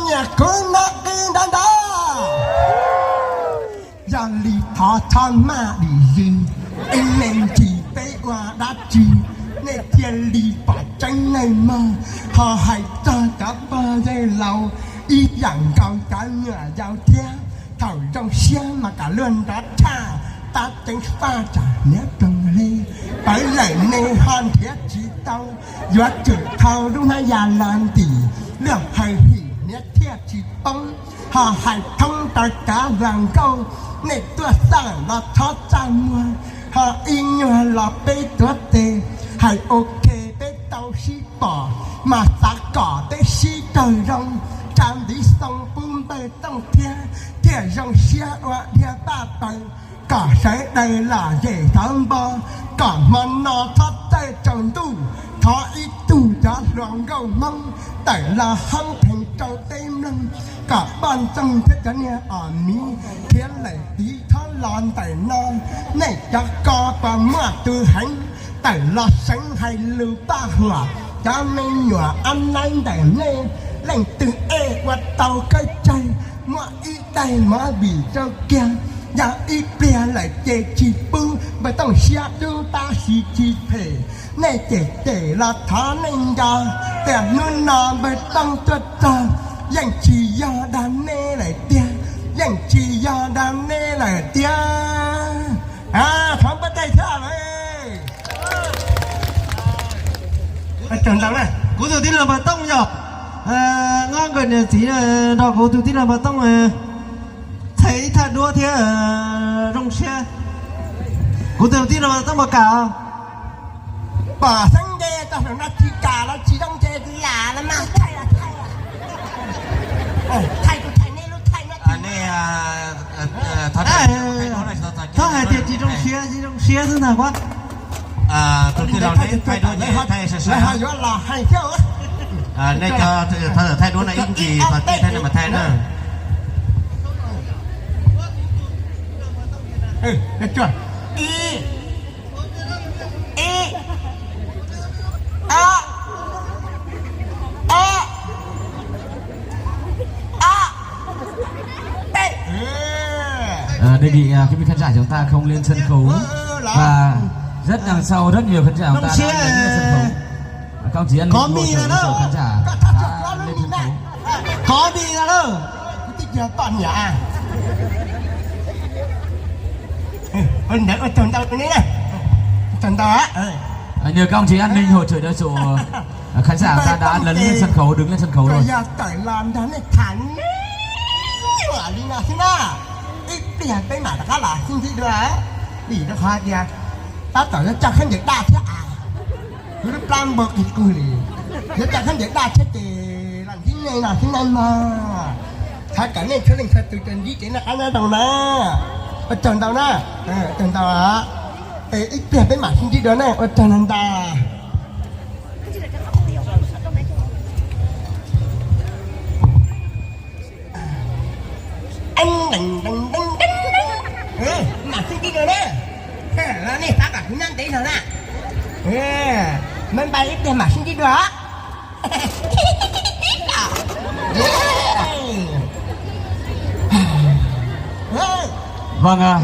Nyiam kuv no qi ntawd ntag. Yog li thov txhob maj dim zis, ib me ntsis peb ua dab tsi, nej thiaj li pom tseeb neej mog. Ho hais txog cov pog yawg laus ib yam nkaus cov nyuam yaus thiab, thaum zoo siab mas kom luag nrov tshaj, tab ceev faj tsam hniav ploog hle, pawv lawm ne ho nrhiav tsis tau, yuav tsum thau lub hnab ya los ntim, luag hawm him hniav thiaj tsis poob. Ho hais thoob rau cov hluas nkauj, nej tuaj xaj los txhob txaj muag, ho ib nyuag los peb tuav tes, hais ok peb tau sib pom, mas xav kom peb sib raug zoo, tsa ntiv xoo pub npawg Tooj thiab, thiaj zoo siab ua dhia paj paws, kom sawv daws lom zem xov npo, kom hmo no txhob txawj tsaus ntuj, thov ib tug cov hluas nkauj Hmoob tawm los hoob phees rau peb mloog, kom poj ntxoog thiab cov niag os miv khiav lawm tiv thob los ntawm no, nej cov ko puas muaj tus heev tawm los seev hais lus paj huam, cov me nyuam ab naib ntawm nej leej twg ej ua tau kawg tsawg, muaj ib daig movie rau kiag, yog ib pliag lawm ces tsis pub, npawg Tooj siab dub tab sis tsis phem, nej cem cem los thov nej nco, tias hnub no npawg Tooj tuaj txog, yeej tsis yog dag nej lawm tiag, yeej tsis yog dag nej lawm tiag. Thov npawg Tooj thiab lawm. Kuv tus tij laug npawg Tooj yog, nyob nkawd niam txiv nrog kuv tus tij laug npawg Tooj txhais ib thaj duab thiab zoo siab. Kuv tus tij laug npawg Tooj puas kam? Pom xeeb nce tau hluas no tsis kam los tsis zoo nce lam los mas thaij los thaij. Thaij kuv thaij nej lub thaij no. Thaij hais tias tsis zoo siab, tsis zoo siab xwb ntag kuab. Tus tij laug neb thaij duab ces thaij sawv sawv. Yuav los hais thiab. Nej cov thawj thaij duab no ib ntsis thaij nej mas thaij na. Ib, ib, ob, ob, ob, peb. Ờ, đề nghị, à, quý vị khán giả chúng ta không lên sân khấu. Và rất đằng sau rất nhiều khán giả chúng ta đã lên sân khấu. Các ông chị em ngồi chờ, chờ khán giả đã lên sân khấu. Có đi ra đâu. Ntawd ua tsaug ntau li na. Ua tsaug ntau. À, nhờ các ông chị an ninh hỗ trợ cho, à, khán giả ta đã lấn lên sân khấu, đứng lên sân khou rồi. Yog tawm los nrog nej tham nyuam li no xwb na, ib pliag peb mam rov qab los sib ntsib dua. Vim rau qhov tias tab tom yuav coj khaub ncaws daj thiab as. Kuv lub plab npau qig qwg li, yuav coj khaub ncaws daj thiab ces los ntsib nej no xwb na mog. Thov kom nej txhua leej txhua tus tsuas ntsib kev noj qab nyob zoo na. Ua tsaug ntau na. Ua tsaug ntau. Es ib pliag peb mam sib ntsib dua na, ua tsaug ntau ntau. Mam sib ntsib dua na. Los nej xav kom kuv nyob ntev zog na. Bye bye, ib pliag mam sib ntsib dua. Vâng, à,